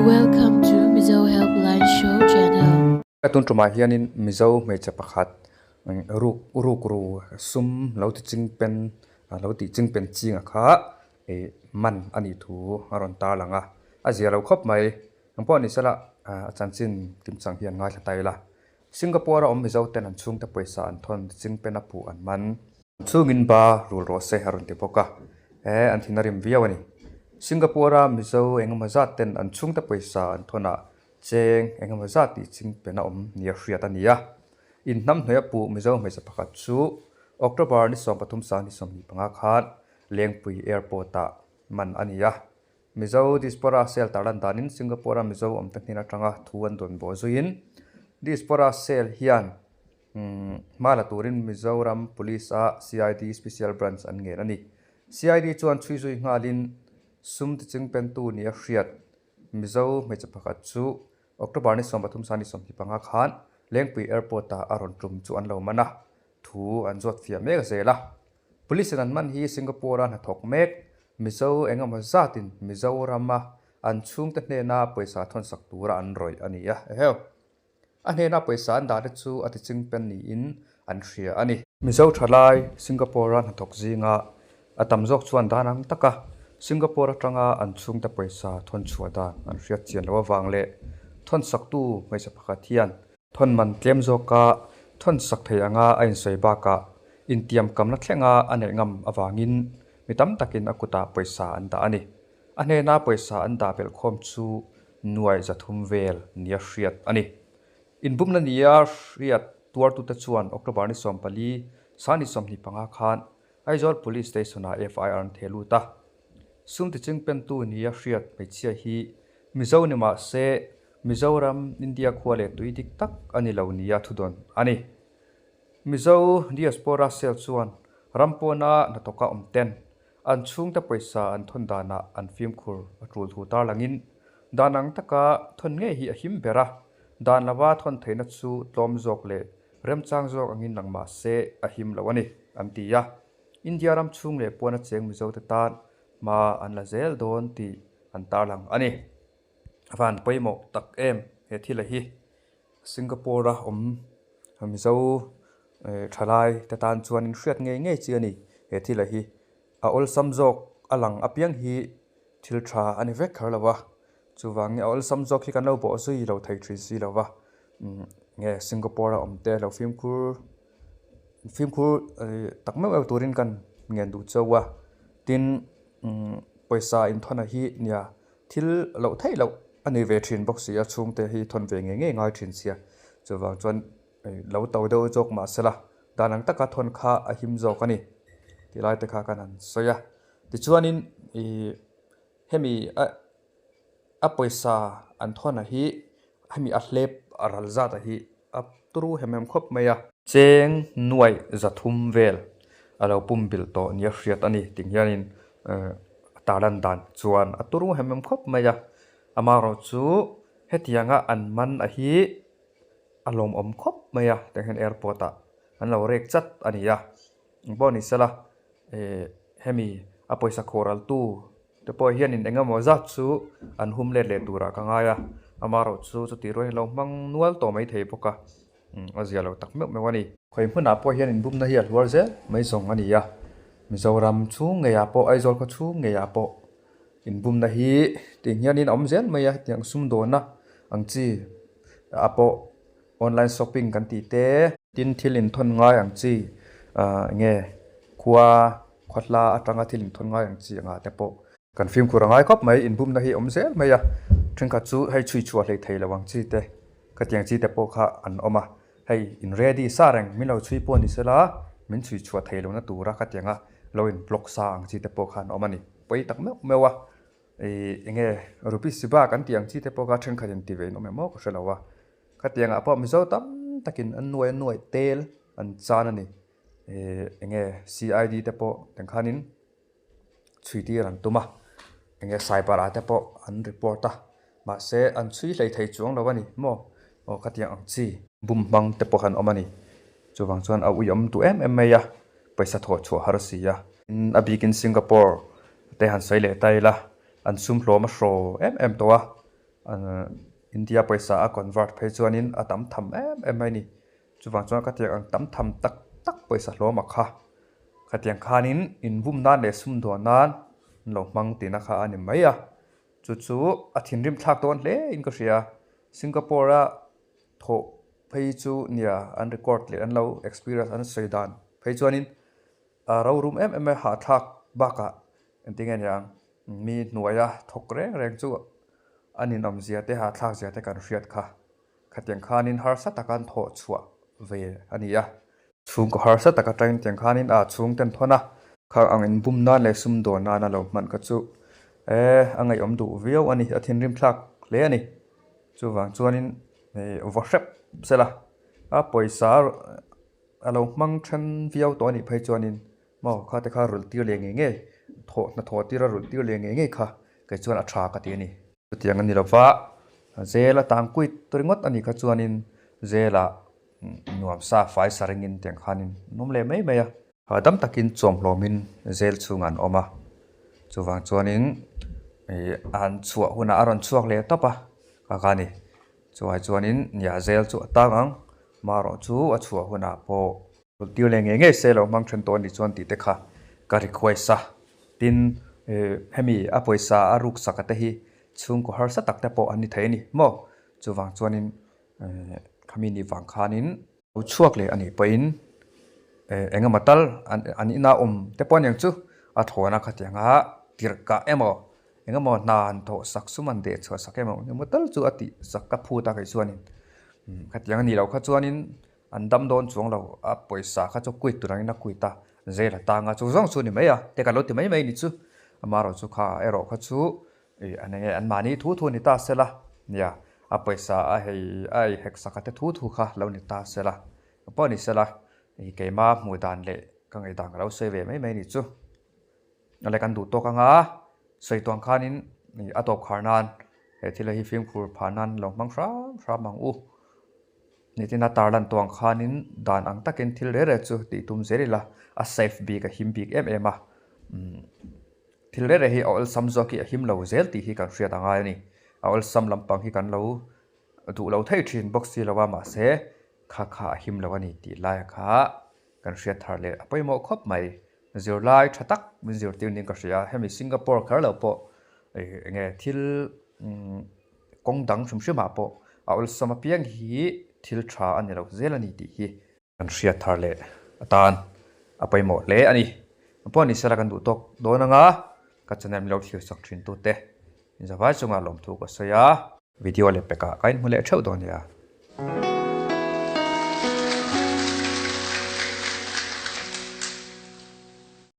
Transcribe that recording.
Welcome to Mizo Helpline Show channel. Ka tun tumah hianin Mizo hmeichhe pakhat ruk ruk ru sum lo ti ching pen lo tih ching pen chinga kha ih man a nih thu a rawn tarlang a, a zia lo khawp mai. Engpawh a ni sela a chanchin kimchang hi an ngaithla ta ila. Singapore a awm Mizo ten an chhungte pawisa an thawn ching pen a puh an man. Chungin ba rul rawh se a rawn ti bawk a, he an thin a rim viau a ni. Singapore a Mizo engemaw zat ten an chhungte pawisa an thawn ah cheng engemaw zat tih ching pen a awm nia hriat a ni a. Inhnam hnuaia puh Mizo hmeichhe pakhat chu October ni 13 sang ni 25 khan Lengpui Airport ah man a ni a. Mizo Diaspora Cell tarlan danin Singapore-a Mizo awmte hnen atanga thu an dawn bawh zuiin Diaspora Cell hian hma la turin Mizoram Police-a CID Special Branch an ngen a ni. CID chuan chhui zui nghalin sum tichingpentu nia hriat Mizo hmeichhe pakhat chu October ni 13 sang ni 25 khan Lengpui Airport-ah a rawn tum chu an lo man a, thu an zawt fiah mek zel a. Police in an man hi Singapore a hnathawk mek Mizo engemaw zatin Mizorama an chhungte hnena pawisa thawnsak tura an rawih a ni a. Eheu! A hnena pawisa an dahte chu a tichingpen niin an hria a ni. Mizo thalai Singapore a hnathawk zinga a tam zawk chuan dan ang taka Singapore atanga an chhungte pawisa thawn chhuah dan an hriat chian loh avang leh thawn-saktu hmeichhe pakhat hian Thawn man tlem zawka thawn sak thei anga a insawi bakah intiamkamna thlenga a neih ngam avangin mi tam takin a kutah pawisa an dah a ni. A hnena pawisa an dah belhkhawm chu nuai 300 vel nia hriat a ni. Inbumna nia hriat tuartute chuan October ni 14, sang ni 25 khan Aizawl Police Station-ah FIR an theh lut a. Sum tichingpentu nia hriat hmeichhia hi Mizo ni mah se Mizoram India khua leh tui dik tak a ni lo nia thudawn a ni. Mizo Diaspora Cell chuan ram pawna hnathawka awm ten an chhungte pawisa an thawn danah an fimkhur a tul thu tarlangin dan ang taka thawn ngei hi a him ber a, dan lova thawn theihna chu tlawm zawk leh remchang zawk angin lang mah se a him lo a ni, an ti a. India ram chhung leh pawn a cheng Mizote tan hma an la zel dawn tih an tarlang a ni. A van pawimawh tak em he thil a hi Singapore a awm Mizo thalai te tan chuan in hriat ngei ngei chi a ni he thil a hi a awlsam zawk a lang apiang hi thil tha a ni vek kher lo va chuvangin a awlsam zawk hi kan lo bawh zui lo thei thin si lo va nge Singapore a awm te lo fimkhur fimkhur tak meuh meuh turin kan ngen duh chauh a tin pawisa inthawn a hi nia. Thil loh theih loh a ni ve thin bawk si a, chhungte hi thawn ve ngei ngei ngai thin sia. Chuvang chuan lo to deuh zawk mah sela, dan ang taka thawn kha a him zawk a ni tih lai te kha kan han sawi a. Tichuanin ih hemi a a pawisa an thawn a hi hemi a hlep a ral zat a hi a turu hem hem khawp mai a. Cheng nuaih 300 vel a lo pumbilh tawh nia hriat a ni tih hianin a tarlan dan chuan a turu hem hem khawp mai a. Amaherawh chu hetianga an man a hi a lawmawm khawp mai a tiang hian airport ah an lo rek chat a ni a. Engpawh ni sela hemi a pawisa khawhraltu te pawh hianin eng emaw zat chu an hum let leh turah ka ngai a, amaherawh chu chutih rual hi lo hmang nual tawh mai thei bawk a, a zia lo tak meuh meuh a ni. Khawi hmunah pawh hian inbumna hi a hluar zel mai zawng a ni a, Mizoram chhung ngeiah pawh Aizawl khaw chhung ngeiah pawh inbumna hi tih hianin a awm zel mai a, hetiang sumdawna ang chi ah pawh online shopping kan tih te, tin thil inthawn ngai ang chi ah nge khua khawhla atanga thil inthawn ngai ang chi angah te pawh kan fimkhur a ngai khawp mai inbumna hi a awm zel mai a thenkhat chu hei chhui chhuah hlei thei lo ang chi te khatiang chi te pawh kha an awm a hei in ready sa reng min lo chhui pawh ni sela min chhui chhuah thei lohna tura khatianga lo in block sa ang chi te pawh kha an awm a ni pawi tak meuh meuh a. Ih enge rupees siba kan tih ang chi te pawh kha thenkhat in ti ve in awm em aw ka hre lo a khatiangah pawh mizo tam takin an nuai an nuai tel an chan a ni ih enge CID te pawh teng khanin chhui tir an tum a enge cyber ah te pawh an report a mahse an chhui hlei thei chuang lo a ni maw aw khatiang ang chi bum hmang te pawh khan awm a ni chuvang chuan a ui awm duh em em mai a pawisa thawh chhuah har si a a bikin Singapore te han sawi leh ta ila an sum hlawm a hraw em em tawh a. India pawisa a convert phei chuanin a tam tham em em mai a ni. Chuvang chuan ka tiang ang tam tham tak tak pawisa hlawm a kha. Khatiang khanin invum nan leh sumdawn nan an lo hmang tihna kha a ni mai a. Chu chu a thinrim thlak dawn hle in ka hria. Singapore a thawh phei chu nia an record leh an lo experience an sawi dan phei chuanin a rorum em em a hahthlak bakah engtin nge niang mi hnuaia thawk reng reng chu a ninawmzia te hahthlak zia te kan hriat kha. Khatiang khanin harsa taka an thawh chhuah ve a ni a. Chhungkaw harsa taka tangin tiang khanin a chhung ten thawn a. Khang ang inbum nan leh sumdawn nana lo hman kha chu e a ngaihawm duh viau a ni, a thinrim thlak hle a ni. Chuvang chuanin vaw hrep sela a pawisa a lo hmang then viau tawh a nih phei chuanin maw kha te kha rulh tir leh ngei ngei thawh hnathawh tira rulh tir leh ngei ngei kha kei chuan a tha ka ti a ni. Chutiang a ni lova, zel a tang kuit ringawt a nih kha chuanin zelah nuamsa fai sa ringin tiang khanin an awm leh mai mai a. Hahdam takin chawmhlawmin zel chhungah an awm a, chuvang chuanin ih an chhuah hunah a rawn chhuak leh tawp a, ka ka ni. Chuvang chuanin nia zel chu a tang ang, marawh chu a chhuah hunah pawh Tir leh ngei ngei se lo hmang then tawh a nih chuan tih te kha ka request a. Tin, hemi a pawisa a ruk sak a te hi chhungkaw harsa tak te pawh an ni thei a ni maw? Chuvang chuanin khami nih vang khanin lo chhuak leh a nih pawhin eng emaw tal an ina awm te pawh aniang chu a thlawna khatianga tirh kah emaw eng emaw hna han thawh sak sum han deh chhuah sak emaw eng emaw tal chu a tih sak ka phut a kei chuanin khatiang a nih loh kha chuanin An dam dawn chuang lo, a pawisa kha chu quit tur angin a quit a, jail a tang a, chu zawng chu a ni mai a, te ka lo ti mai mai ni chu. Amaherawh chu kha erawh kha chu ih an enge an mahni thu thu a ni ta sela, nia a pawisa a hei a ei hek sak a te thu thu kha lo ni ta sela, pawh ni sela ih keima hmuh dan leh ka ngaihdan ka lo sawi ve mai mai ni chu. Awle kan duh tawk anga sawi tuang khanin ih a tawp khar nan he thil hi fimkhur phah nan lo hmang hram hram ang u. Nitin a tarlan tuang khanin dan ang takin thil reh reh chu tih tum zel ila a safe bik a him bik em em a. Umm thil reh reh hi a awlsam zawk hi a him lo zel tih hi kan hriat a ngai a ni. A awlsam lampang hi kan lo duh lo thei thin bawk si lo a mahse kha kha a him lo a ni tih laia kha kan hriat thar leh a pawimawh khawp mai. Zirlai tha tak min zirtir niin ka hria a, hemi Singapore kher lo pawh eng nge thil umm kawng dang hrim hrim ah pawh a awlsam apiang hi thil tha a ni lo zel a ni tih hi kan hriat thar leh atan a pawimawh hle a ni. Pawh ni sela kan duh tawk dawn anga ka channel min lo thlir sak thin tute inzavai chungah lawmthu ka sawi a. Video leh pekah ka inhmu leh theuh dawn nia.